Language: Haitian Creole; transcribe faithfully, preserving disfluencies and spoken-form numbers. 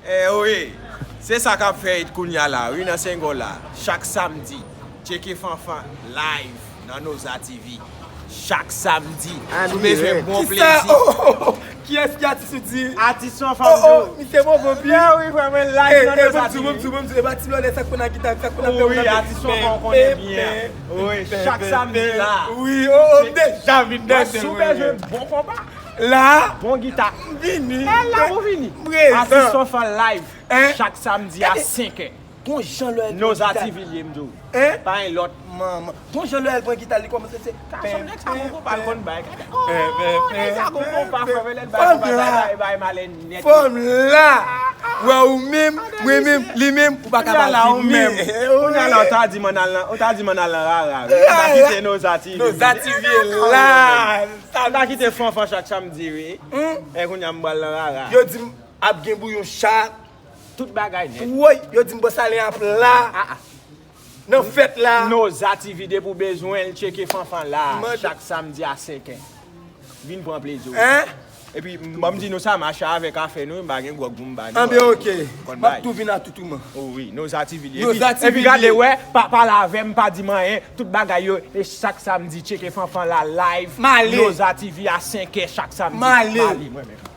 Eh wi, se sa k ap fèt kounya la, wi, nan Sengo la. Chak samdi, tcheke Fanfan live nan Noza T V. Chak samdi, si w bezwen bon plezi. Oh, oh, oh. Kiyès ki atis ou di? Atis Fanfan. Oh, oh, misye bon bon pi. Mè wi, frè mwen, live nan Noza T V. Bon, bon, bon, bon. E ba ti blòdè sa k konn ak gita, sa k konn ap fè. Wi, atis Fanfan, ou konnen byen. Wi, chak samdi la. Wi, oh, oh, m deja vin nan. Si w bezwen bon konpa. La. Bon gita. Vini. E la ou vini. Atis Fanfan live. Chak samdi a senk è. Gon jan lè Noza T V li ye m di w. Hein? Pa gen lòt. Manman. Gon jan lè l pran gita li kòmanse se. Gason nèg sa gon konpa l konn bay. Oh, nèg sa gon konpa frè mwen lè l bay konpa sa bay bay malè nèt. Fanm la. Wè ou menm, mwen menm, li menm, ou pa ka pa vini. Kounya la ou ta di m ann al nan, ou ta di m ann al nan rara wi. Ou ta kite Noza T V. Noza T V la. Ou ta kite Fanfan chak samdi wi. E kounya m pral nan rara. Yo di m ap gen bouyon cha. Tout bagay nèt. Woy, yo di m bòs Alen ap la. Nan fèt la. Noza T V depi w bezwen l, tcheke Fanfan la. Chak samdi a senk è. Vin pran plezi w. Hein? Epi, ban m di nou sa mache avèk afè nou, m pa gen gwòg pou m ba nou. Anben, oke. M ap tou vin a tout moman. O wi, Noza T V li. Noza T V li. Epi gade, wè, pa pale avè m, pa di m anyen. Tout bagay yo, e chak samdi, tcheke Fanfan la live. Male. Noza T V a senk è chak samdi. Male. Male, mwen menm.